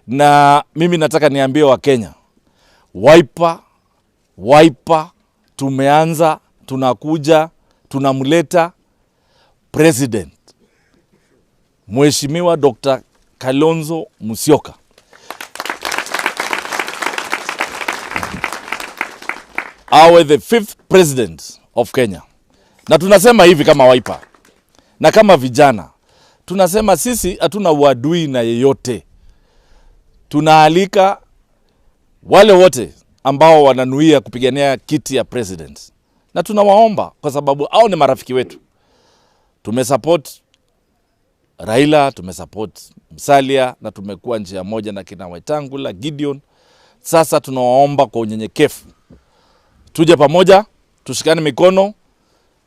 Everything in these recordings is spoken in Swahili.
Na mimi nataka niambie Wakenya, Wiper, Wiper tumeanza, tunakuja, tunamleta president Mheshimiwa Dr. Kalonzo Musyoka awe the fifth president of Kenya. Na tunasema hivi kama Wiper na kama vijana, tunasema sisi hatuna uadui na yeyote. Tunaalika wale wote ambao wananuia kupigania kiti ya president, na tunawaomba kwa sababu hao ni marafiki wetu. Tumesupport Raila, tumesupport Musalia na tumekuwa njia moja na kina Wetangula, Gideon. Sasa tunawaomba kwa unyenyekevu, tuje pamoja, tushikane mikono,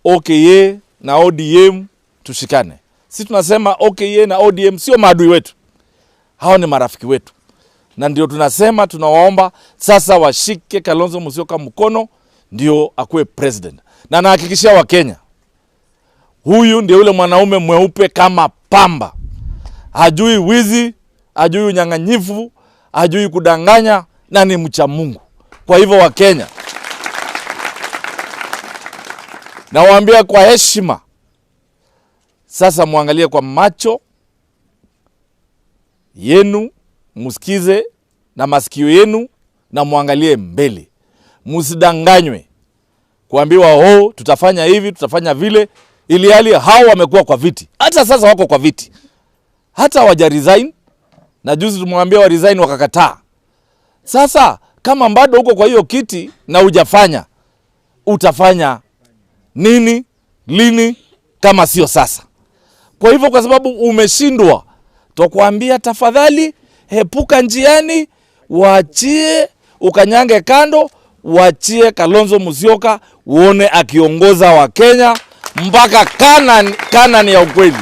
OKA na ODM tushikane. Sisi tunasema OKA na ODM sio maadui wetu, hao ni marafiki wetu, na ndio tunasema tunawaomba sasa washike Kalonzo Musyoka mkono ndio akuwe president, na nahakikishia Wakenya huyu ndio yule mwanaume mweupe kama pamba, hajui wizi, hajui unyang'anyifu, hajui kudanganya na ni mcha Mungu. Kwa hivyo Wakenya, nawaambia kwa heshima, sasa muangalie kwa macho yenu, musikize na masikio yenu na muangalie mbele, msidanganywe kuambiwa oh, tutafanya hivi tutafanya vile, ili hali hao wamekuwa kwa viti, hata sasa wako kwa viti, hata hawaja resign, na juzi tumwambia wa resign wakakataa. Sasa kama bado uko kwa hiyo kiti na hujafanya, utafanya nini lini kama sio sasa? Kwa hivyo, kwa sababu umeshindwa, twakuambia tafadhali, hepuka njiani, waachie ukanyange kando, waachie Kalonzo Musyoka uone akiongoza Wakenya mpaka Kanani, Kanani ya ukweli.